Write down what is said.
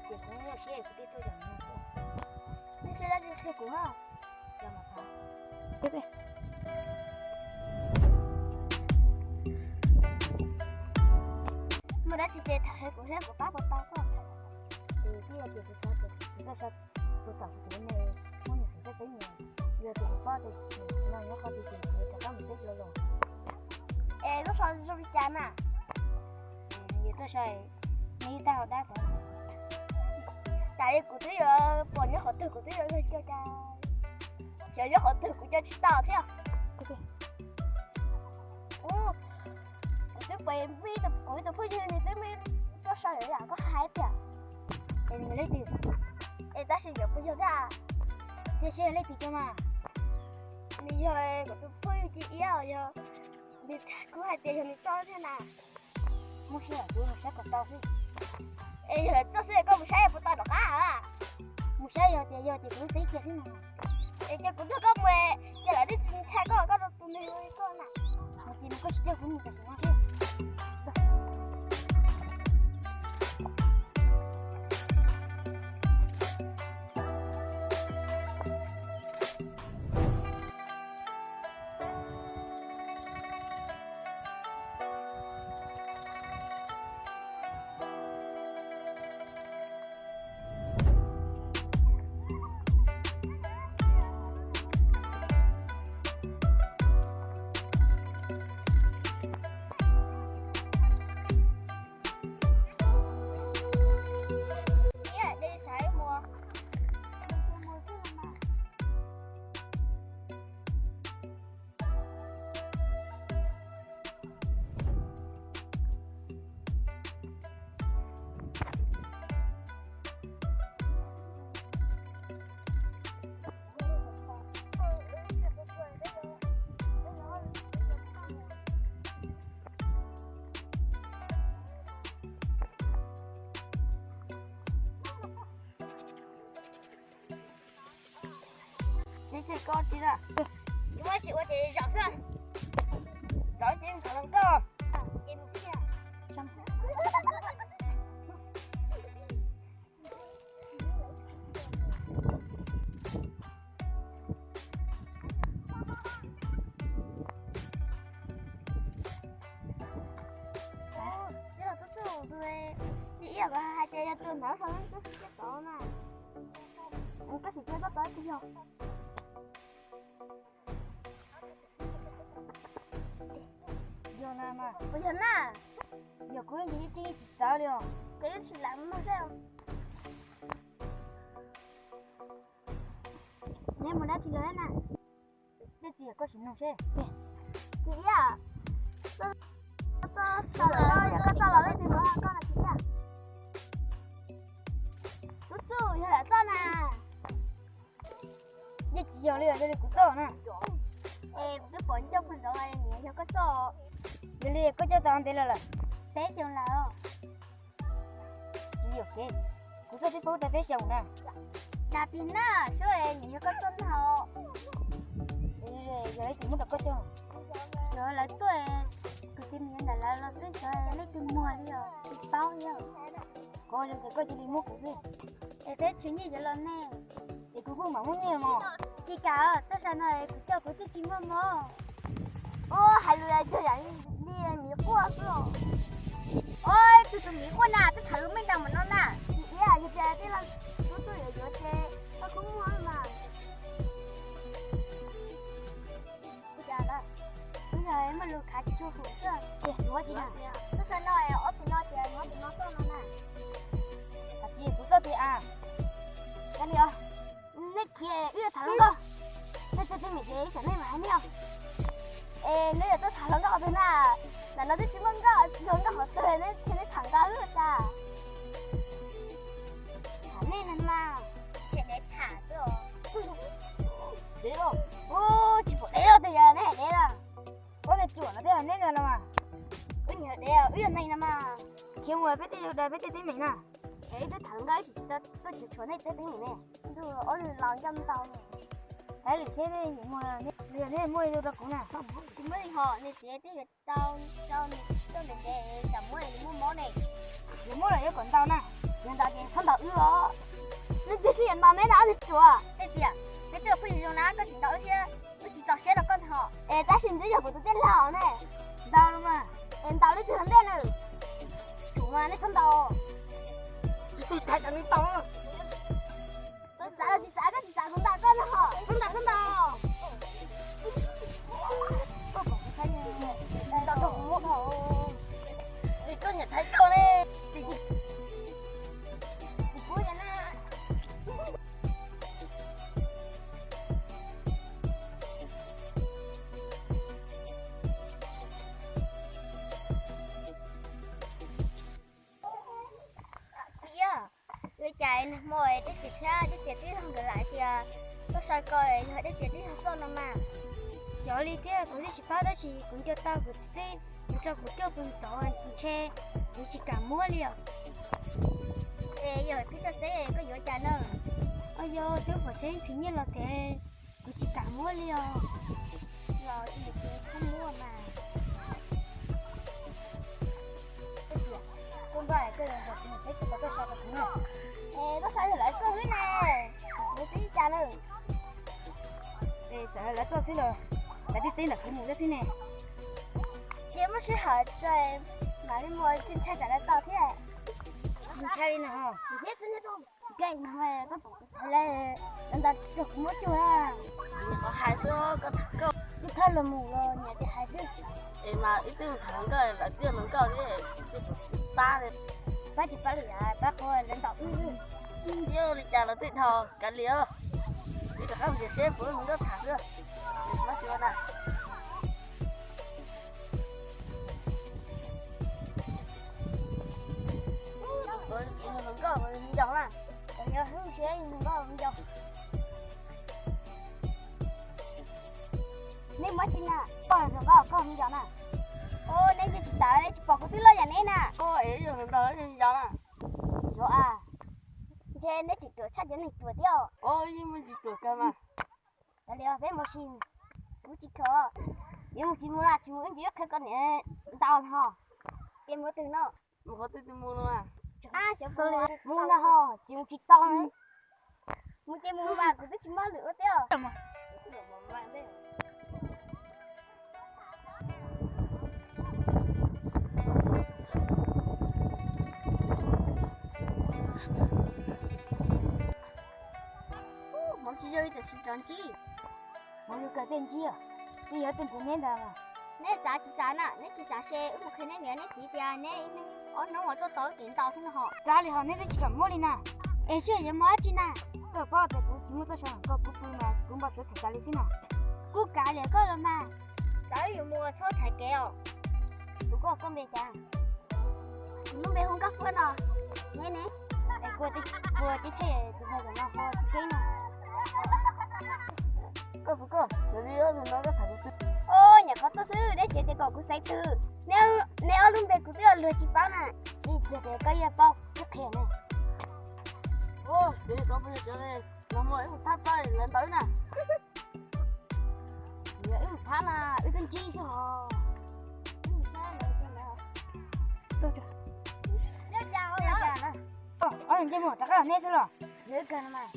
Ces kuv nyuaj siab kuv thiaj tuaj zom zaws no tuaj. Nej saib dab tsi qhia kuv na. Ces mas tham. Muaj dab tsi ces tham qhia kuv thiab kuv pab puas tau koj. Es twb yog tias kuv xav tias kuv tuaj so tus tom kuv tus me muab nws qhia txoj kev nyiam, yog tias kuv paub tias no nyob qhov twg ces kuv rov qab mus teb dua los. Es lub so zoo li cas na? Yus tuaj so, nws ib tag hauv dab tod. Cas li kuv twb yuav pom nyob qhov twg kuv twb yuav coj, xyov nyob qhov twg kuv coj tsis tau thiab. Kuv, kuv twb pom kuv ib tug phooj ywg nws twb muaj tuaj so lawm yom, koj hais tias es nws yog leej twg? Es tab sis yog puas yog thiab? Tiam sis yog leej twg cov mas? Nws yog kuv tus phooj ywg Ci Iab os, yog nws, kuv hais tias yog nws txoj thiab na. Muaj siab kuv mus saib kom tau xwb. Es yog lawv txoj xwb koj mus saib puas tau rov qab? Mus saib yog tias yog ces kuv twb teb kiag xwb no. Es ces kuv nrog koj mus, ces lawv twb tsis ntshai koj, koj rau tus neeg li koj na. Ces nws koj tsis coj kuv mus tam sim no xwb. Teb chaws koj tsis na. Muab tsis ua ces zom xwb. Zom ces tham hluas nkauj. Ib yam koj hais tias yog tus ntawd tod na. Koj sim cia koj tau ib tug yog. Yog na mas. Puas yog na? Yog kuv yeej tsis txawv li os. Ces wb sim lam mloog seb. Neb mus dab tsi los na? Dej txiv, koj sim mloog seb. Txiv Iab, koj txoj los leej twg ua koj no txiv Iab? Tub Txuj, yog lam txoj na. Yeej tsis yog li os, yog li kuv txoj na. Es kuv twb pom ncauj kawg nkaus, nws yog koj txoj. Yog li koj coj tau ntev los lawm? Peb xyoos lawm. Tsis yog kev, kuv txoj twb paub tau peb xyoos na. Cas pis na, sub es nws yog koj txoj ntag. Yog leej twg muab rau koj coj? Yog lawv tuaj, tus txiv me nyuam ntawm lawv los xwb, xyov leej twg muag li os, tsis paub li os. Koj yog tias koj cia li muab kuv xwb. Es peb tshev nyiaj yuav los ne. Es kuv kuj mam muab nyiaj mog. Tsis kam, txoj sia no kuv coj kuv twb tsis muaj mov. Ua hais lus yog yam li miv quaj xwb os. Ua, tus tus miv quaj na, twb tham lus meej ntau mam no na. Tsis iab, yog tias tej laug tub txuj yuav yuav ces koj kuj muaj mas. Ua cas lawm? Twb yog muaj lus khav tsis tshua hum xwb. Ces yuav tsis na. Txoj sia no, ob tug no ces muab tus no tuaj no na. Tsis, kuv tuaj tiag. Cas li os? Nej khiav, wb yuav tham hluas nkauj. Nej tej teeb meem ces ib tsam nej mam hais nej os. Es neb yuav tuaj tham hluas nkauj qhov twg na? Ntawm no twb tsis muaj nkauj, hluas nkauj qhov twg neb thiaj neb tham nkauj wb tas? Tham nej no mas. Ces neb tham xwb os. Dev os. Ub, tsis pom dev los twg yog neb hais dev na. Ub, neb tsuam no twb yog neb ntag los mas. Wb yog dev, wb yog neeg no mas. Khiav mus peb tej yug dais peb tej teeb meem na. Es wb twb tham nkauj ib tsam tsis tau tuaj tsis tshuav nej tej teeb meem ne. Ntuj, ob nws los ncauj ntau. Hais lwm thiab, nej muaj, nej muaj ib tug rau kuv na. Tsis muaj li hos, nws txiv twb yuav tau, tau nws tuaj ntev ntev, tsam muab nws muaj mob ne. Yuav muab los yuav kom ntau na. Yog ntaus ces txhob ntaus wb os. Leej twg siab yuav ntaus neb na ob tug ruam? Tej tiam, peb twb yog phooj ywg zoo na, koj tsis ntaus wb thiab, wb tsis txaus siab rau koj ntag hos. Es tab sis twb yog kuv tus tij laug ne. Ntaus los mas. Es ntaus leej twg hauv ntej na? Tsum mas nej txhob ntaus. Tsis txav los tsis txav, koj tsis txav kuv ntaus koj no hos. Txhob ntaus, txhob ntaus. Koj pom kuv thaij, ntaus rau kuv muab dhau. Koj nyiam thaij koj ne. Kuv na. Txiv, ua cas nag hmo Dej Txias thiab Dej Txias tij laug nkawd lam tias koj sai ko yog Dej Txias tij laug txoj no mas. Xyov li thiab, kuv twb tsis paub, tab sis kuv nco tau kuv txiv tij mus rau kuv coj pw tod ntshe kuv tsis kam muab li os. Es yog tib txoj xeb koj yuav cas na? Os, yog twb pom tseeb tsis nyiaj los tias kuv tsis kam muab li os. Los tsis muab mas. Kuv npaj koj los nrog kuv mus teb tsis tau koj so rau kuv na. Es koj xav yog lawv tuaj xwb ne, lawv twb ib cas na. Es txawm lawv tuaj xwb los lawv twb teb ntawm kuv mus xwb ne. Ces muab sij hawm tso mam li mus, tsis ntshai tsam lawv tos thiab. Tsis ntshai li no. Tsis ntshai, tsis ntshai. Koj, lawv ntaus rau kuv muab cuag na. Qhov hais xwb, koj, koj twb thawj los mus los niam tias hais xwb. Es mas ib tug hluas nkauj lawv twb yog hlues nkauj thiab, pab li, pab tsis pab li, pab qhov lawv ntaus wb xwb. Yog li cas los twb dhau, kav liam, wb rov qab mus nrhiav seb puas muaj hluas nkauj tham xwb. Pab tsis pab na. Hluas nkauj me nyuam na. Yog hluas nkauj me nyuam. Neb muaj tsi na? Koj hluas nkauj, koj me nyuam na. Os, neb yeej tsis tawm, neb tsis pom kuv twb loj yam neb na. Os, es yog hluas nraug me nyuam na. Yog a, ntshe neb tseem ruam tshaj cov neeg ruam thiab os. Os, yeej muaj tsis ruam kawg mas. Kav liam, peb mus sim, kuv tsis khaws. Yuav mus tsis mus na, tsis mus wb tsis yuav qhia koj niam ntaus ho. Ces mus twg no? Mus qhov twg twg mus no mas. Mus na ho, tsis mus tsis tau na. Mus ces mus mas, kuv twb tsis muaj lwm ua thiab. Hmoov tsis yog ib tam sim tso ntsib, hmoov yog kawg tej ntsib, twb yog tej ntsib neb ntag. Neb txav tsis txav na, neb tsis txav ces wb mus qhia neb niam neb txiv tias neb ib hnub ob hnub uas tuaj tau kev ntaus xwb no ho. Txav li ho neb twb tsis kam muab li na. Es sij hawm yuav mus dab tsi na? Koj paub tias kuv tsis muaj txoj saw hawm koj, kuv pw mas kuv npau suav them tas li xwb na. Kuj kav liam koj los mas. Txawm yuav mus txhob thaiv kev os. Tus koj, koj npe cas? Kuv lub npe hu Nkauj Fuab no. Neb ne? Es kua teb chaws tus ntawd no ho tsis keeb no. Koj puas koj, tus li tus no koj tham tus twg? Os, nyuam qhuav tuaj xwb, neb tsev tias kom kuv xaiv twg. Neb ob lub npe kuv twb luag tsis paub na. Ib txhia tias koj yeej paub, koj qhia na. Os, tsev kom puas yog cov no muaj ib thab txawj lawv ntawd na. Yog wb mus phab mas wb twb ntsib xwb hos. Ob niag ntsej muag rov qab los neb xwb los? Yog wb kawg no mas.